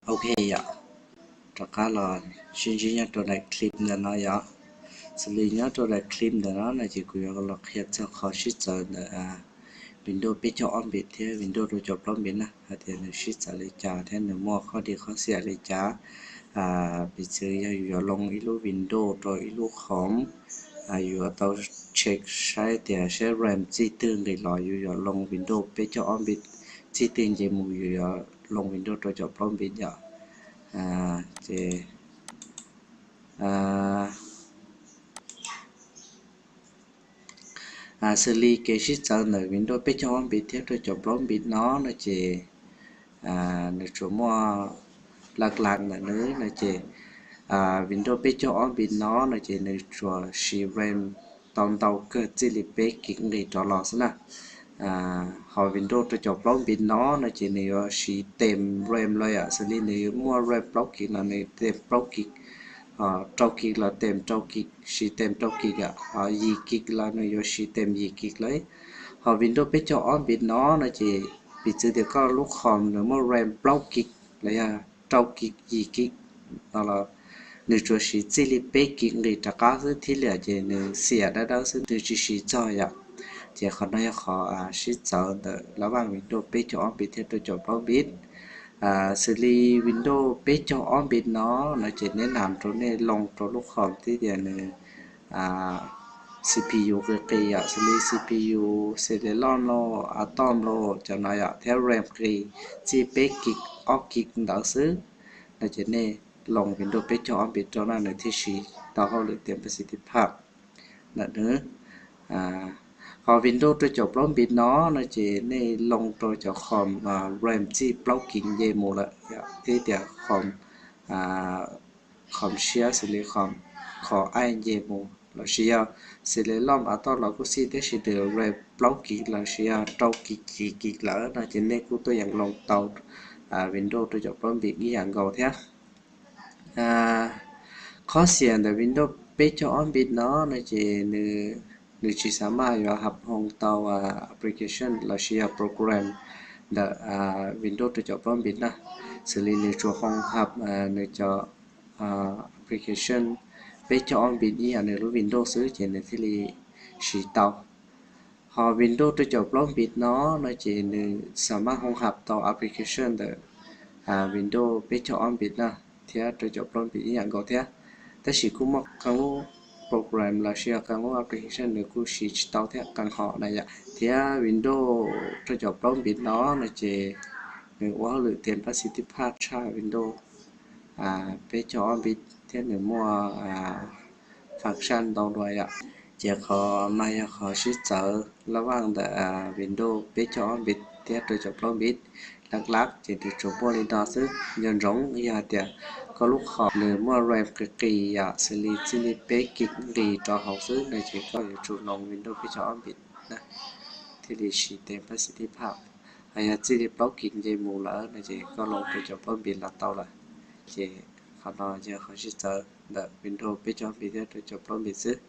Ok yom, rov qab los sib ntsib nyob rau daim clip ntawm no yom. Xws li nyob rau daim clip ntawm no no ces kuv yuav los qhia txog qhov sib txawv ntawm Windows peb caug ob npis thiab Windows rau caum plaub npis na, hais tias nws sib txawv li cas thiab nws muaj qhov dib qhov xiam li cas. Piv txwv yog yus yuav loo ib lub Windows rau ib lub khoom, yus yuav tau check saib tias saib RAM txij twg nqis los yus yuav loo Windows peb caug ob npis, txij twg nce mus yus yuav loo Windows rau caum plaub npis yom. Ces xws li kev sib txawv ntawm Windows peb caug ob npis thiab rau caum plaub npis no no ces nws tsuas muaj laj laj ntawm nws no ces Windows peb caug ob npis no no ces nws tsuas siv RAM tau ntau kawg txij li peb kis nqis rov los xwb na. Ho Windows rau caum plaub npis no no ces nws yuav siv tes RAM lawm yom, xws li nws muaj RAM plaub kis no nws tes plaub kis, rau kis los tes rau kis, siv tes rau kis yom, ho yim kis los nws yuav siv tes yim kis lawm. Ho Windows peb caug ob npis no no ces piv txwv tias koj lub khoom nws muaj RAM plaub kis los yog rau kis yim kis no los nws tsuas siv txij li peb kis nqis rov qab xwb thiab li ces nws xiam dawb dawb xwb nws tsis siv txog yom. Ces qhov no yog qhov sib txawv ntawm laj vaj Windows peb caug ob npis thiab rau caum plaub npis. Xws li Windows peb caug ob npis no no ces neb nam rau nej loo rau lub khoom thiab tias nws CPU qis qis yom, xws li CPU Celeron los Atom los cov no yom thiab RAM qis txij peb kis ob kis ntawd xwb no ces nej loo Windows peb caug ob npis rau no nws thiaj siv tau hauj lwm tias Pacific Pub ntawm nws. Ho Windows rau caum plaub npis no no ces nej loo rau cov khoom RAM txij plaub kis nce mus lawm thiab tias khoom siab xws li khoom Core i nce mus los sis yog Celeron Atom los kuj xij tab sis nws RAM plaub kis los sis yog rau kis yim kis lawm no ces nej kuj tuaj yeem loo tau Windows rau caum plaub npis ib yam nkaus thiab. Qhov xiam ntawm Windows peb caug ob npis no no ces nws tsis xav maj yuav hab hoo tau application los sis yog program ntawm Windows rau caum plaub npis na. Xws li nws tsuas hoo hab nws cov application peb caug ob npis ib yam nws lub Windows xwb ces nws thiaj li siv tau. Ho Windows rau caum plaub npis no no ces nws xav maj hoo hab tau application ntawm Windows peb caug ob npis na thiab rau caum plaub npis ib yam nkaus thiab. Tab sis kuj muaj qee lub program los sis yog qee lub application nws kuj siv tsis tau thiab qee hom na yom. Thiab Windows rau caum plaub npis no no ces nws ua hauj lwm tias Pacific Pub tshaj Windows peb caug ob npis thiab nws muaj function ntau dua yom. Ces qhov no yog qhov sib txawv laj vaj ntawm Windows peb caug ob npis thiab rau caum plaub npis. Laj laj ces nws tsuas muaj li no xwb. Nco ntsoov yog hais tias koj lub khoom nws muaj RAM qis qis yom, xws li txij li peb kis nqis rov hauv xwb no ces koj yuav tsum loo Windows peb caug ob npis na thiaj li siv tes Pacific Pub. Ho yog txij li plaub kis nce mus lawm no ces koj loo rau caum plaub npis los tau lawm. Ces qhov no yog qhov sib txawv ntawm Windows peb caug ob npis thiab rau caum plaub npis xwb.